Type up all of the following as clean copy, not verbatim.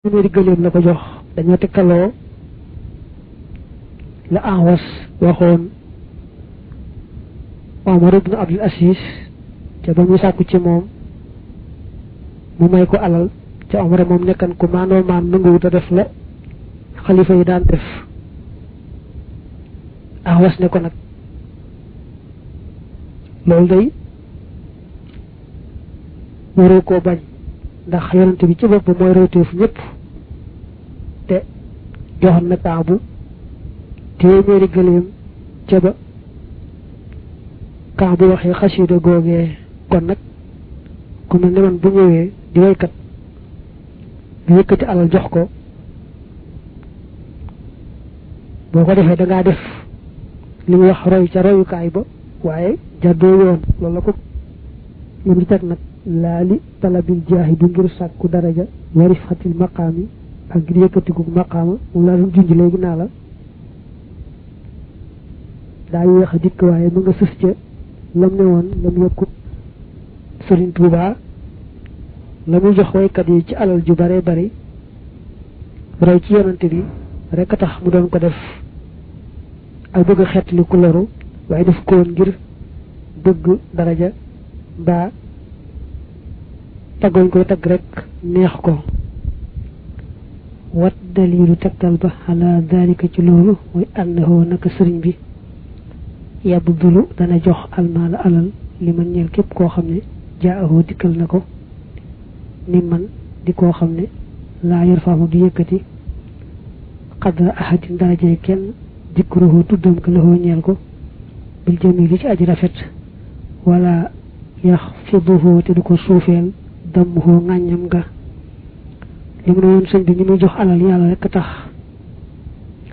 téeméeri gëléem la ko jox dañoo tekkaloo la Ahwas waxoon Omar ibn Abdul Aziz ca ba muy sàkku ci moom mu may ko alal ca Omar moom nekkan ko maanoo maan nanguwut a def la xalifa yi daan def Ahwas ne ko nag loolu day waroo koo bañ ndax yonent bi ci bopp mooy royteef ñëpp te joxoon na Kaabu téeméeri gëléem ca ba Kaabu waxee xasida googee kon nag ku mel ne man bu ñëwee di waykat di yëkkati alal jox ko boo ko defee dangaa def li ñu wax roy ca royukaay ba waaye jàddoo yoon loolu la ko li mu teg nag laali talabil jaahi du ngir sàkku daraja warif xatil maqaami ak ngir yëkkatiku maqaama moom laa doon junj léegi naa la daa yéex a dikk waaye mu nga sës ca lam ne woon lam yokku Sëriñ Tuubaa la muy jox waykat yi ci alal ju bare bari roy ci yonante bi rek a tax mu doon ko def ak bëgg a xeetli ku loru waaye def ko woon ngir bëgg daraja mbaa taggoñ koy tagg rek neex ko wat dalilu tegtal ba ala dalika ci loolu mooy annahu naka sëriñ bi yabdulu dana jox almaala alal li man ñeel képp koo xam ne jaahu dikkal na ko ni man di koo xam ne laa yarfaamu du yëkkati qadra ahadin darajay kenn dikruhu tuddam ko lahoo ñeel ko bil jamili ci aji rafet wala yaxfiduhu te du ko suufeel dammuhu ŋàññam ga li mu ne woon sëñ bi ñi muy jox alal yàlla rek a tax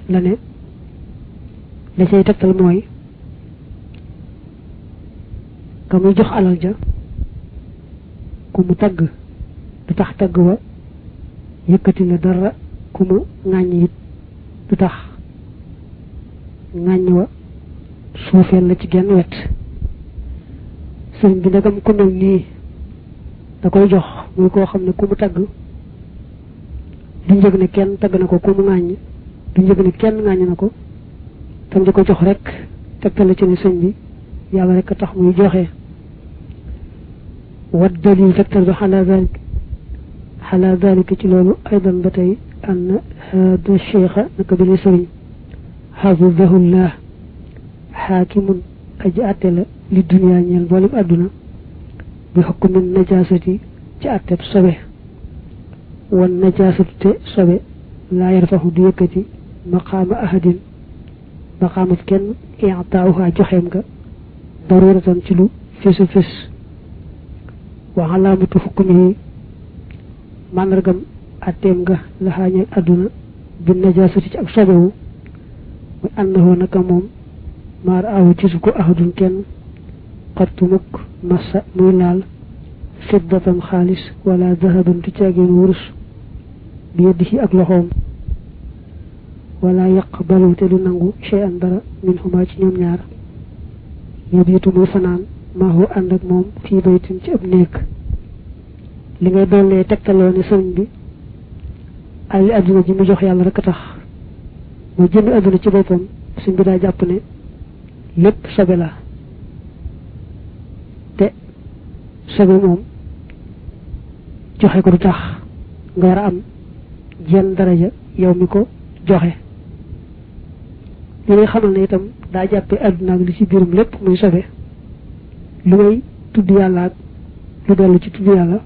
la ne la cay tegtal mooy ka muy jox alal ja ku mu tagg du tax tagg wa yëkkati la dara ku mu ŋàññ it du tax ŋàññ wa suufeel la ci genn wet sëriñ bi ndegam ku mel nii da koy jox muy koo xam ne ku mu tagg du njëg ne kenn tagg na ko ku mu ŋàññ du njëg ne kenn ŋàññ na ko tam di ko jox rek tegtal la ci ne sëñ bi yàlla rek a tax muy joxe wat dalil tegtal ba xalaa dalika ci loolu aydan ba tey ann hada cheikha naka bi ne sëriñ xafidahullah xaakimun aji àtte la li duniyaa ñeel mboolem àdduna bi xukmin najaasati ci àtteb sobe wan najaasatu te sobe laa yarfaxu du yëkkati maqaama ahadin maqaamat kenn i'taawuha joxeem nga daruratan ci lu fés a fés wa alaamatu xukmihi màndargam àtteem nga la xaañeel àdduna bi najaasati ci ak sobewu muy annahu naka moom maar awu gisu ko ahadun kenn xattu mukk massa muy laal fiddatan xaalis wala dahaban tu caageen wurus bi yadihi ak loxoom wala yaqbalu te du nangu shay'an dara min huma ci ñoom ñaar yabiitu muy fanaan maa hu ànd ak moom fii baytin ci ab néeg li ngay dollee tegtaloo ne sëriñ bi ali adduna ji mu jox yàlla rek a tax mooy jënd adduna ci boppam sëriñ bi daa jàpp ne lépp sobe la te sobe moom joxe ko du tax nga war a am jenn daraja yow mi ko joxe li ngay xamal ne itam daa jàppee àdduna ak li ci biirum lépp muy sobe lu ngay tudd yàlla ak lu dellu ci tudd yàlla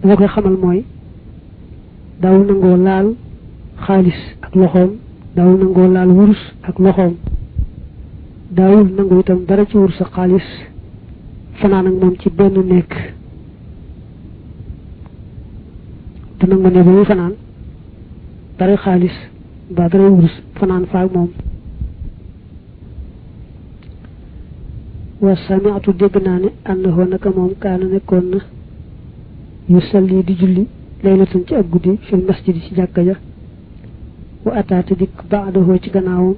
danga koy xamal mooy daawul nangoo laal xaalis ak loxoom daawul nangoo laal wurus ak loxoom daawul nangu itam dara ci wurus ak xaalis fanaan ak moom ci benn nekk te nangu ne ba muy fanaan dara xaalis ba dara wurus fanaan faak moom wa sami'tu dégg naa ne annahu naka moom kaana nekkoon na yu salli di julli laylatan ci ak guddi fil masjidi ci jàkka ja wa ataata dikk baadahu ci gannaawam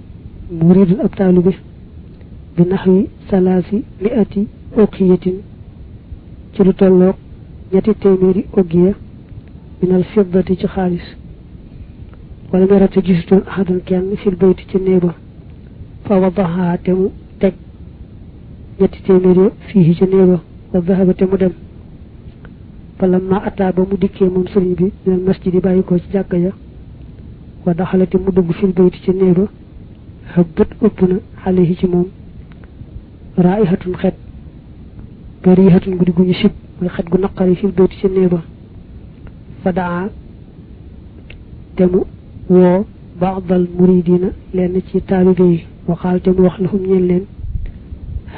muridun ab taalibe bi naxwi salaasi mi'ati uqiyatin ci lu tolloog ñetti téeméeri uqiya min al fiddati ci xaalis wala merate gisutoon ahadan kenn fil bayti ci néeba fa wadaha te mu teg ñetti téeméer fii ci néeba wa dahaba te mu dem falamma ata ba mu dikkee moom sëriñ bi minal masjid yi bàyyi ko ci jàkka ja wa daxalati mu dugg fil bayti ci néeba habbat ëpp na alayhi ci moom raihatun xet karihatun guddi gu ñu sib mooy xet gu naqari fil bayti ci néeba fa daa te mu woo baadal muridina lenn ci taalibe yi waxaal te mu wax lahum ñeen leen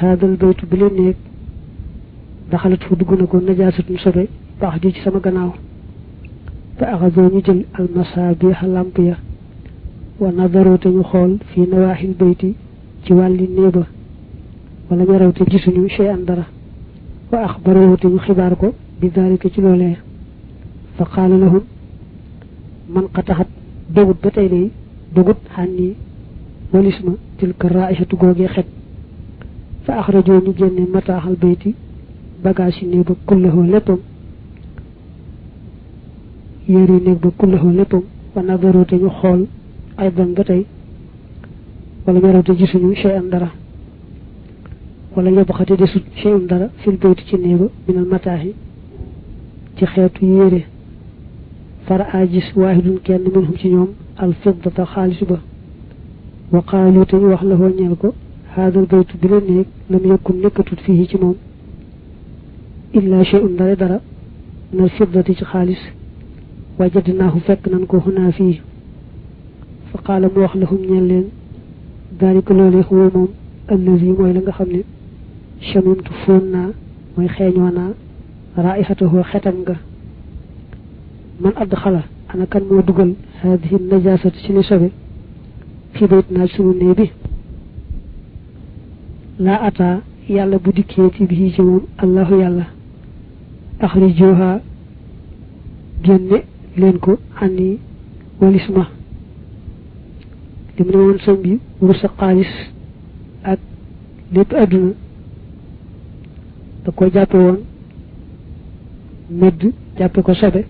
haadal baytu bi leen néeg daxalat fu dugg na ko najaasatun sobe baax ji ci sama gannaaw fa axasoo ñu jël almasaabiha lamp ya wa nadaroo te ñu xool fii nawaaxil bayti ci wàlli néeba wala ñu raw te gisuñu chey an dara wa axbaroo te ñu xibaar ko bi daalika ci loolee fa qaala lahum man qataxat dogut ba tey day dogut xànni walis ma tilka raihatu googee xet fa axrajoo ñu génne mataaxal bayti bagage yi néeg ba kullahoo léppam yéri néeg ba kullahoo léppam wa nadaroo te ñu xool aydan ba tey wala ñu raw te gisuñu chey an dara wala yabxati desut chey an dara fil bayti ci néeg ba minal mataaxi ci xeetu yére fara a gis waahidun kenn minhum ci ñoom al fiddata xaalis ba wa qaalu te ñu wax la ñeel ko haadal baytu bi la néeg lam yakun nekkatut fii ci moom illa shay'un dara min al fiddati ci xaalis wajadnaahu fekk nan ko xunaa fii fa qaala mu wax lahum ñeel leen daalika loolee huwa moom allazi mooy la nga xam ne chamimtu fóon naa mooy xeeñoo naa raihatahu xetam nga man adxala ana kan moo dugal haadihi najaasatu ci li sobe fii bayt naa sunu nee bi laa ataa yàlla bu dikkee ci bii ci moom allahu yàlla axrijuha génne leen ko xanni walis ma li mu ne woon sëñ bi wurus ak xaalis ak lépp àdduna da ko jàppe woon medd jàppe ko sobe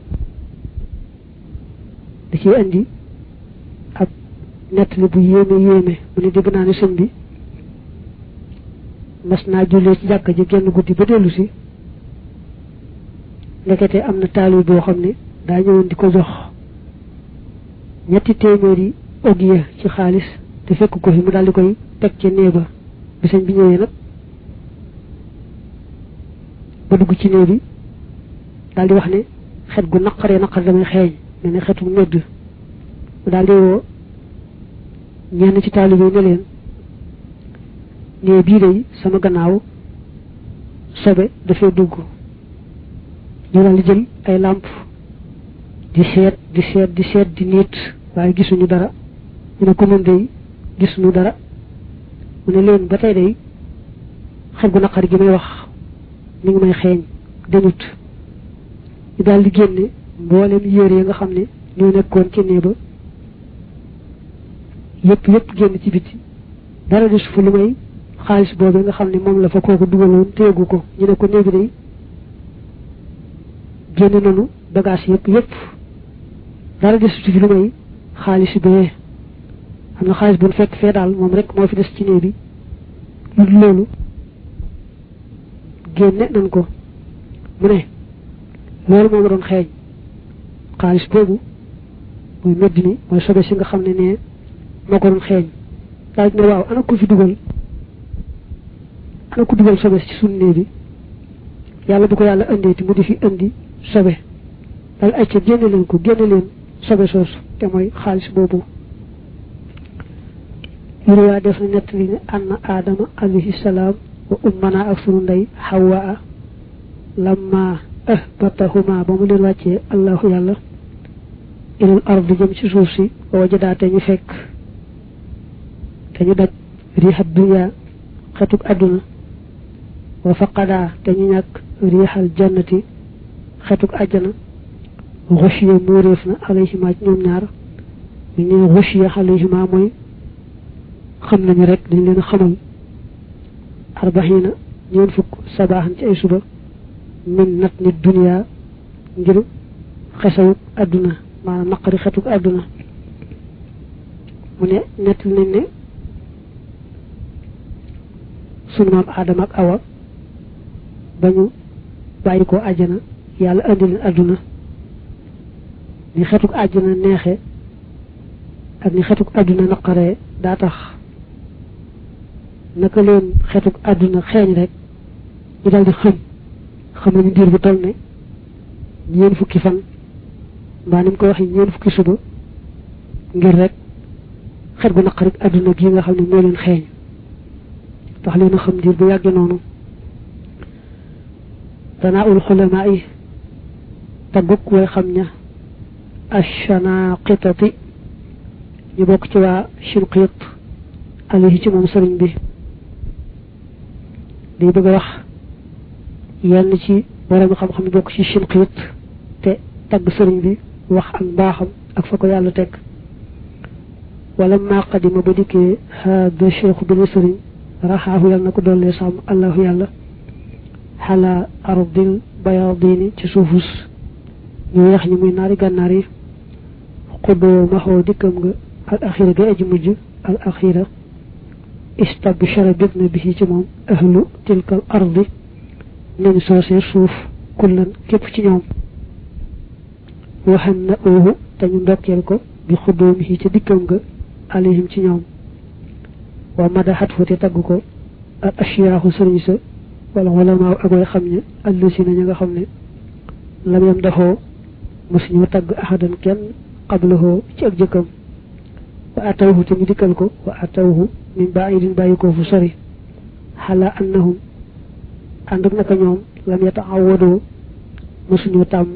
da ciy andi ab nettali bu yéeme mu ne dégg naa ne sëñ bi mas naa jullee ci jàkka ji genn guddi ba dellu si ndekete am na taalibe boo xam ne daa ñëwoon di ko jox ñetti téeméeri ogiya ci xaalis te fekk ko fi mu daal di koy teg ci néeba bi sëñ bi ñëwee nag ba dugg ci néeg bi daal di wax ne xet gu naqaree damay xeeñ mel ne xetu medd mu daal di woo ñenn ci taalibe yi ne leen nee bii day sama gannaaw sobe dafay dugg ñu daal di jël ay làmp di seet di niit waaye gisuñu dara ñu ne ko mën day gisuñu dara mu ne leen ba tey day xet gu naqari gi may wax mi ngi may xeeñ dañut ñu daal di génne mboolem yére yi nga xam ne ñoo nekkoon ci néeg ba yëpp génn ci biti dara des fu lu may xaalis boobu nga xam ne moom la fa kooku dugaloon téegu ko ñu ne ko néeg bi day génn nañu bagage yëpp dara des fi lu may xaalis bee am na xaalis bu nu fekk fee daal moom rek moo fi des ci néeg bi lu loolu génne nañ ko mu ne loolu moo ma doon xeeñ xaalis boobu mooy medd mi mooy sobe si nga xam ne nee moo ko doon xeeñ daal di ne waaw ana ko dugal sobe ci sunu néeg bi yàlla bu ko yàlla andeeti mu di fi andi sobe daal ay ca génne leen sobe soosu te mooy xaalis boobu yuru waa def na nett li ne anna aadama alayhi salaam wa ummana ak sunu ndey xawaa lamma ahbatahuma ba mu leen wàccee allahu yàlla ilal ardi jëm ci suuf si wa wajadaa te ñu fekk te ñu daj riixat dunya xetuk àdduna wa faqadaa te ñu ñàkk riixal jannati xetuk àjjana xushiya muuréef na alayhima ci ñoom ñaar ñu ne xushiya alayhima mooy xam nañu rek dañ leen xamal arbaxiina ñeen fukk sabaaxan ci ay suba min nat nit dunya ngir xesaw aduna maanaam naqari xetuk aduna mu ne nett nañ ne sunu maam Aadama ak Awa bañu bàyyi ko àjjana yàlla andi leen aduna ni xetuk àjjana neexe ak ni xetuk aduna naqaree daa tax naka leen xetuk aduna xeeñ rek ñu daal di xam nañu diir bu toll ne ñeen fukki fan mbaa ni mu ko waxee ñeen fukki suba ngir rek xet gu naqarik aduna gi nga xam ne moo leen xeeñ tax leen a xam diir bu yàgge noonu tanaa'ul xulamaa yi tagguk way xam ña ashanaqitati ñu bokk ci waa Shinqit alayhi ci moom sëriñ bi di bëgg a wax yenn ci borom xam-xam bokk ci Shinqit te tagg sëriñ bi wax ak mbaaxam ak fa ko yàlla teg wala ma qadima ba dikkee hada cheikhu bi sëriñ raxaahu yàlla na ko dollee sàmm allahu yàlla xala ardil bayadini ci suufus ñu weex ñi muy naari gànnaar yi xuddoo maxoo dikkam nga al axira ga aji mujj al axira istabshara bég na bi ci moom ahlu tilkal ardi nañ soosee suuf kullan képp ci ñoom waxan na oohu te ñu ndokkeel ko bi xuddoo mi ca dikkam nga alayhim ci ñoom wa madaxat fa te tagg ko al asiyaaxu sëriñ sa wala wala maaw ak way xam ne allësi na ña nga xam ne lam yam dafoo mosuñu tagg ahadan kenn qablahoo ci ak jëkkam wa atawhu te ñu dikkal ko wa atawhu min baidin bàyyi ko fu sori xala annahum ànd ak naka ñoom lam yata'awadoo mosuñu tàmm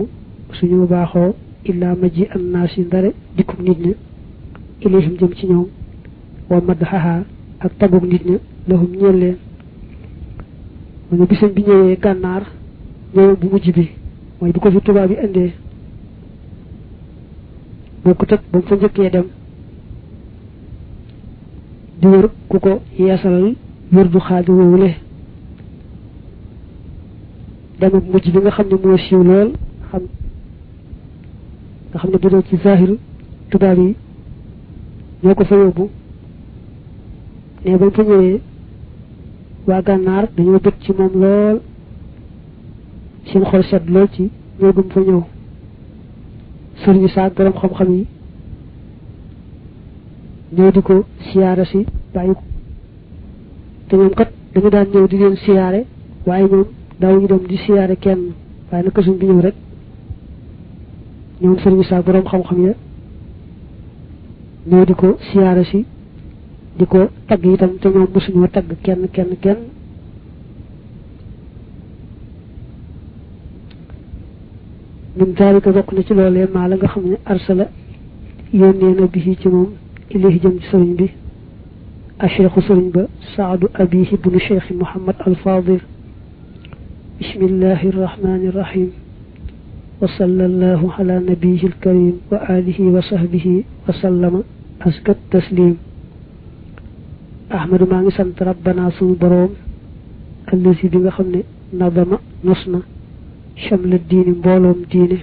mosuñu baaxoo illaa maji an naasi ndare dikkum nit ña ilayhim jëm ci ñoom wa madhaha ak tagug nit ña lahum ñeel leen mu ne bisam bi ñëwee gànnaar ñëw bu mujj bi mooy bu ko fi tubaab bi indee bokkut ak ba mu fa njëkkee dem di wër ku ko yeesalal wër du xaadi woowule demuk mujj bi nga xam ne moo siiw lool nga xam ne bu dee ci zahir tubaab yi ñoo ko fa yóbbu ne ba mu fa ñëwee waa gànnaar dañoo bëgg ci moom lool seen xol sedd lool ci ñoo gëm fa ñëw sëriñ saak borom xam-xam yi ñëw di ko siyaare si bàyyi ko te ñoom kat dañu daan ñëw di leen siyaare waaye ñoom daaw ñu dem di siyaare kenn waaye naka suñ bi ñëw rek ñoom sëriñ saak borom xam-xam ya ñëw di ko siyaare si di ko tagg itam te ñoom mosuñoo tagg kenn min daalika bokk na ci loolee maa la nga xam ne arsala yónnee na bi ci moom ilayhi jëm ci sëriñ bi a cheikhu sëriñ ba saadu abihi ibnu cheikh Muhammad al Fadil bismillahi irrahmani irrahim wa sallallahu ala nabiyihi alkarim wa alihi wa sahbihi wa sallama askat taslim ahmadu maa ngi sant rabbana suñu boroom allazi bi nga xam ne nadama nos na chamla diini mbooloom diine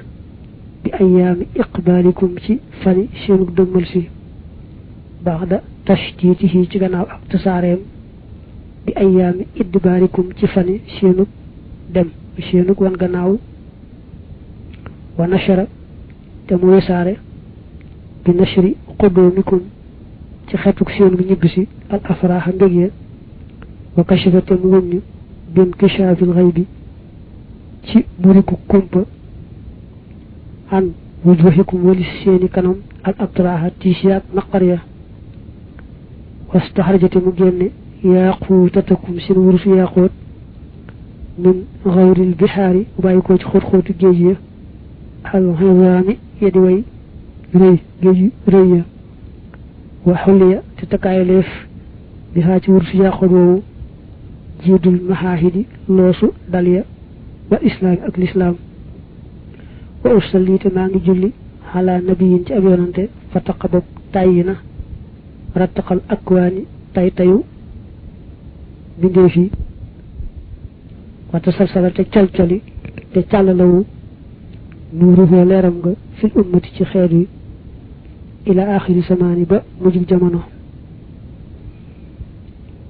bi ayaami iqbaalikum ci fani seenug dëgmal si baxda tashtitihi ci gannaaw ak tasaareem bi ayaami idbaarikum ci fani seenug dem seenug wan gannaaw wa nashara te mu wesaare bi nashri qudoomikum ci xetuk seenug ñibbisi al afraha mbégee wa kashafa te mu wëññ bin kishaafil xaybi ci buriku kumpa an wujuhikum walis seeni kanam al atraha tiisiyaat naqar ya wastaxrajate mu génne yaaquutatakum seen wurusu yaaquut min xayril bihaari bu bàyyi ko ci xóot-xóotu géej ya al xizaami ya di way rëy géej rëy ya wa xulliya te takkaayaleef bi xaa ci wurusu yaaquut woowu jiidul mahaahidi loosu dal ya wa islaam ak lislaam wa usalli te maa ngi julli ala nabiyin ci ab yonante fa taqabab tàyyi na rattaqal akwaani tay tayu bindeef yi wa tasalsala te calcali te càllalawu nuruhu leeram nga fil ummati ci xeet wi ila axiri samaani ba mujj jamono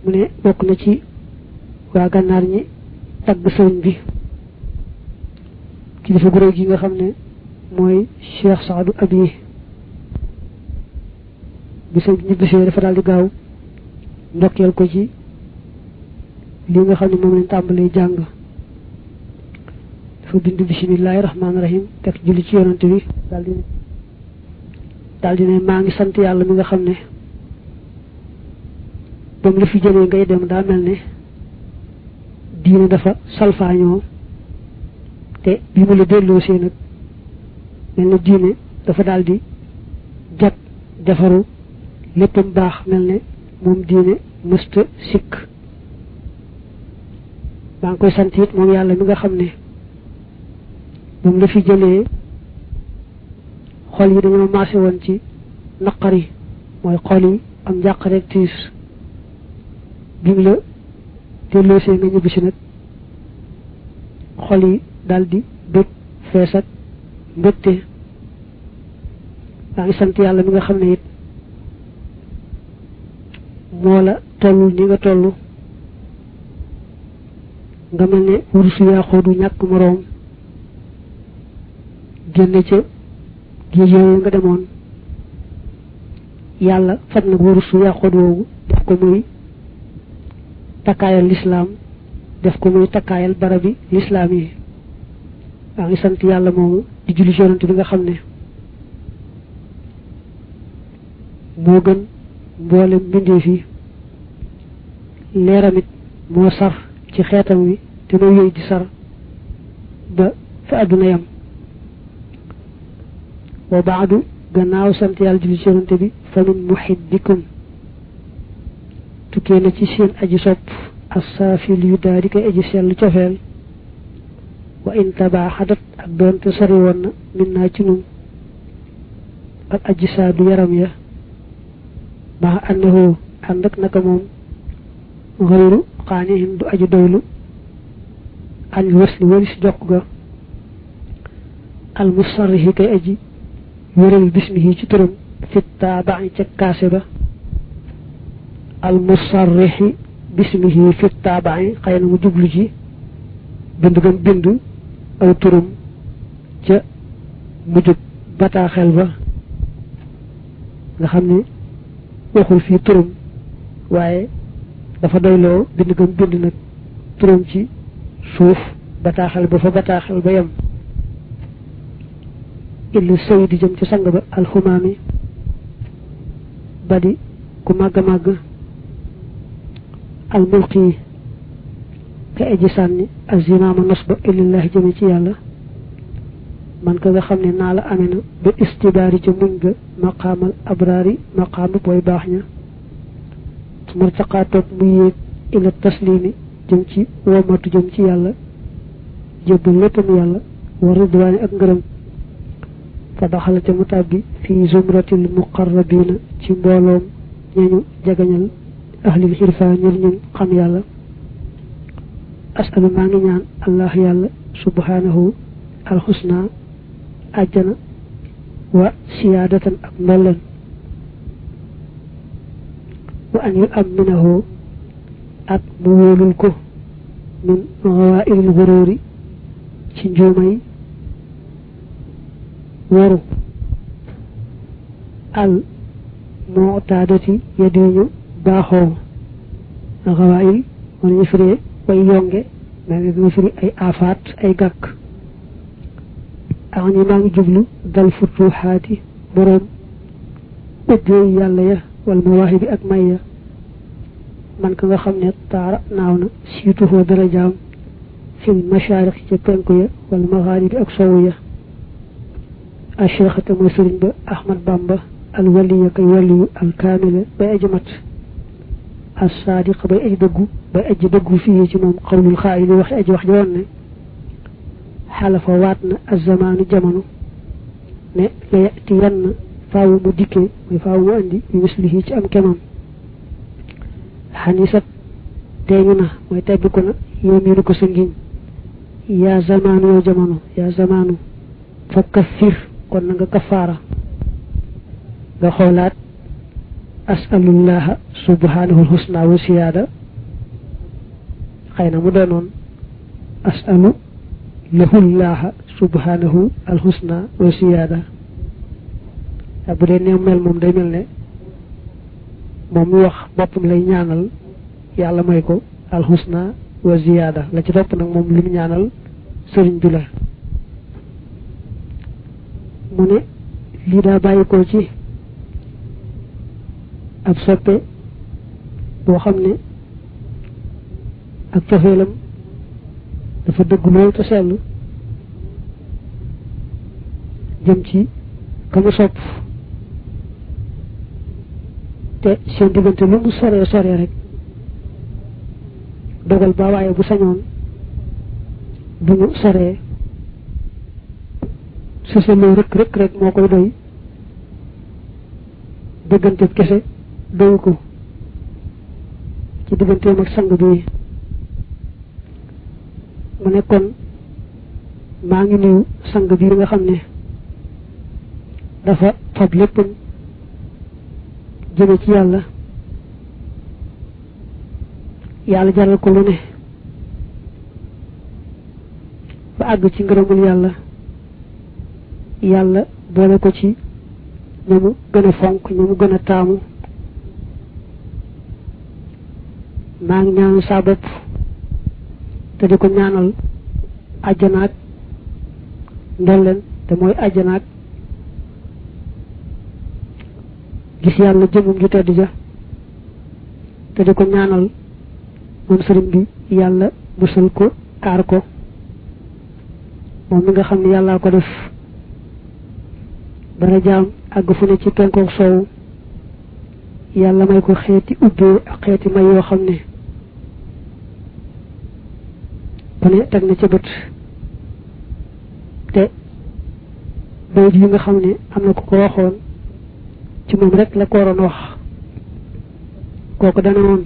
mu ne bokk na ci waa gànnaar ñi tagg sëriñ bi kilifa gu réy gi nga xam ne mooy Cheikh Saadu Abi bi sëñ bi ñibbisee dafa daal di gaaw ndokkeel ko ci li nga xam ne moom lañ tàmbalee jàng dafa bind bismillahi rahmaani rahim teg julli ci yonante bi daal di ne maa ngi sant yàlla mi nga xam ne ba mu la fi jëlee ngay dem daa mel ne diine dafa salfaañoo te bi mu la delloosee nag mel ne diine dafa daal di jag defaru léppam baax mel ne moom diine mësta sikk maa ngi koy sant it moom yàlla mi nga xam ne moom la fi jëlee xol yi dañoo maase woon ci naqari mooy xol yi am njàqare ak tiis bi mu la delloosee nga ñibbisi nag xol yi daal di bëgg fees ak mbégte maa ngi sant yàlla mi nga xam ne it moo la tollul ni nga toll nga mel ne wurusu yaa xoodu ñàkk moroom génne ca géej yooyu nga demoon yàlla fab nag wurusu yaa xood woowu def ko muy takkaayal lislaam def ko muy takkaayal barabi lislaam yi maa ngi sant yàlla moomu di julli ci yonent bi nga xam ne moo gën mboolem mbindeef yi leeramit moo sar ci xeetam wi te moo yooyu di sar ba fa àdduna yam wa baadu gannaaw sant yàlla julli ci yonent bi fa min muhibbikum tukkee na ci seen aji sopp assaafil yu daal di koy aji sell cofeel wa in tabaaxadat ak doonte sori woon na min naa ci nun ak aji saadu yaram ya maa annahu ànd ak naka moom xëyru xaanihin du aju doylu an wasli walis jokk ga al musarrihi kay aji wéral bismihi ci turam fit taabaxi ca kaase ba al musarrihi bismihi fit taabaxi xëy na mu jublu ci bind gam bind aw turam ca mujjub bataaxel ba nga xam ne waxul fii turam waaye dafa doyloo bind gam bind nag turam ci suuf bataaxel ba fa bataaxel ba yem illi sëy di jëm ci sang ba alxumaami badi ku màgg màgg almulqi ka aji sànni azimaama nos ba illillahi jëme ci yàlla man ka nga xam ne naa la amee na ba istibaari ca muñ ga maqaamal abraari maqaamu booy baax ña murtaqaa toog muy yéeg ila taslimi jëm ci womatu jëm ci yàlla jébbal léppam yàlla wa ridwaani ak ngërëm fa daxala ca mu tàbbi fii zumratil muqarrabina ci mbooloom ñañu jagañal ahlil xirfaa ñal ñu xam yàlla asalu maa ngi ñaan allah yàlla subhanahu alxusna àjjana wa siyaadatan ak ndolleen wa an yu amminahu ak mu wóolul ko min xawaa'iril xuróori ci njuumay waru al mu'tadati yadiñu baaxoo xawaa'il wala ñu firee way yonge maa ngi gën a firi ay aafaat ay gàkk ak ñi maa ngi jublu dal futuxaati boroom ubbeey yàlla ya wal mawaahibi ak may ya man ka nga xam ne taara naaw na siituhoo darajaam fil mashaariq ca penku ya wal magharibi ak sowu ya a cheikhate mooy sëriñ ba ahmad bamba al waliya kay waliyu al kaamila bay aji mat as saadiq bay aji dëggu fii ci moom xawlul xaayili waxi aji wax ji woon ne xalafa waat na azamaanu jamono ne la yati yann faawu mu dikkee mooy faawu mu andi bi mislihi ci am kemam xanisat teeñu na mooy tebbiku na yow miinu ko sa ngiñ yaa zamaanu yow jamono yaa zamaanu fa kaffir kon nga kafaara nga xoolaat as'alullaha subhanahu alhusna wa siyada xeyna mu doonoon as'alu lahullaha subhanahu alhusna wa siyada bu dee ne mel moom day mel ne moom mu wax boppam lay ñaanal yàlla may ko alhusna wa ziyada la ci topp nag moom li mu ñaanal sëriñ bi la mu ne lii daa bàyyi ko ci ab soppe boo xam ne ak cofeelam dafa dëgg lool te sell jëm ci ka mu sopp te seen diggante lu mu soree soree rek dogal ba waaye bu sañoon bu ñu soree su sëlee rek moo koy doy diggante kese doyu ko ci digganteem ak sang bi mu nekkoon maa ngi nuyu sang bi nga xam ne dafa fab léppam jëme ci yàlla yàlla jaral ko lu ne ba àgg ci ngërëmul yàlla yàlla boole ko ci ñamu gën a fonk ñamu gën a taamu maa ngi ñaanu saa bopp te di ko ñaanal àjjanaak ndolleen te mooy àjjanaak gis yàlla jëmum ju tedd ja te di ko ñaanal moom sëriñ bi yàlla musal ko aar ko moom mi nga xam ne yàllaa ko def dara jaam àgg fu ne ci penkook soowu yàlla may ko xeeti ubbee ak xeeti may yoo xam ne bu ne teg na ca bët te bayit yi nga xam ne am na ku ko waxoon ci moom rek la ko waroon wax kooku dana woon